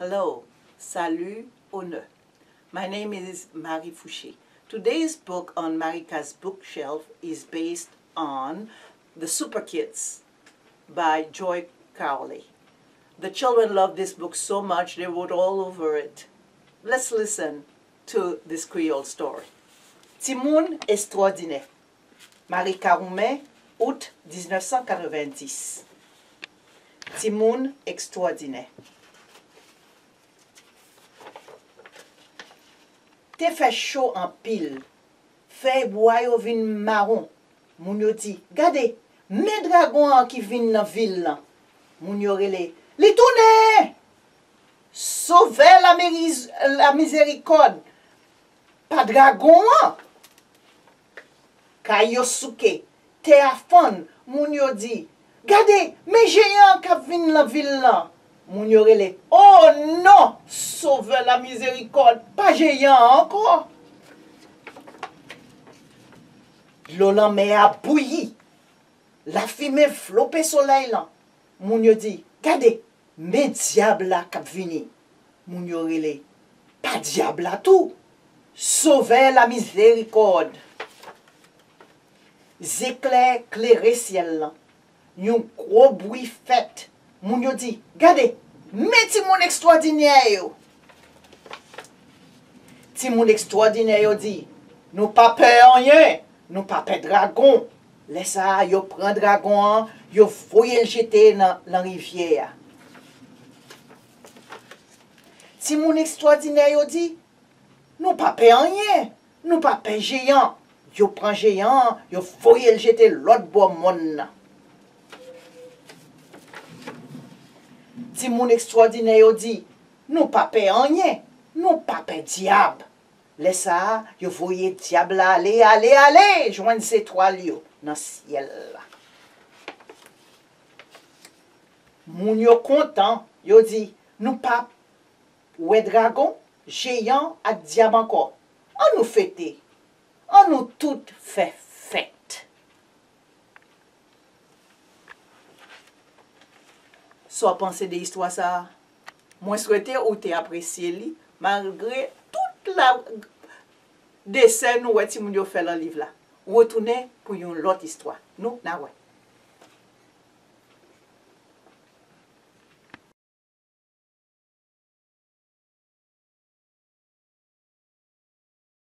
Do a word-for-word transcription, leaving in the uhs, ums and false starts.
Hello, salut, onè. My name is Marie Fouché. Today's book on Marika's bookshelf is based on The Super Kids by Joy Cowley. The children love this book so much they wrote all over it. Let's listen to this Creole story. Timoun Estwòdinè. Marika Roumen, out diznèf san katrevenndis. Timoun Estwòdinè. Te fè cho anpil. Fèy bwa yo vin mawon. Moun yo di, "Gade, men dragon an ki vin nan vil lan." Moun yo rele, "Li tounen! Sovè Lameriz-, Lamizerikòd, pa dragon an!" Kay yo souke, tè a fann, moun yo di, "Gade, men jeyan an k ap vin nan vil lan!" Moun yo rele, "O non! Sovè Lamizerikòd, pa jeyan an ankò!" Dlo lanmè a bouyi, lafimen vlope solèy lan. Moun yo di, "Gade, men dyab la k ap vini!" Moun yo rele, "Pa dyab la tou! Sovè Lamizerikòd!" Zeklè klere syèl lan. Yon gwo bri fèt. Moun yo di, "Gade, men timoun estwòdinè yo!" Timoun estwòdinè yo di, "Nou pa pè anyen, nou pa pè dragon." Lè sa a, yo pran dragon an, yo voye l jete nan, nan rivyè a. Timoun estwòdinè yo di, "Nou pa pè anyen, nou pa pè jeyan." Yo pran jeyan an, yo voye l jete lòt bò mòn nan. Timoun estwòdinè yo di, "Nou pa pè anyen, nou pa pè dyab." Lè sa a, yo voye dyab la ale, ale, ale, jwenn zetwal yo nan syèl la. Moun yo kontan, yo di, "Nou pa wè dragon, jeyan ak dyab ankò. An nou fete, an nou tout fè fèt." Sa w panse de istwa sa a? Mwen swete ou te apresye li, malgre tout la desen nou wè timoun yo fè lan liv la. Retounen pou yon lòt istwa. Nou, n a wè.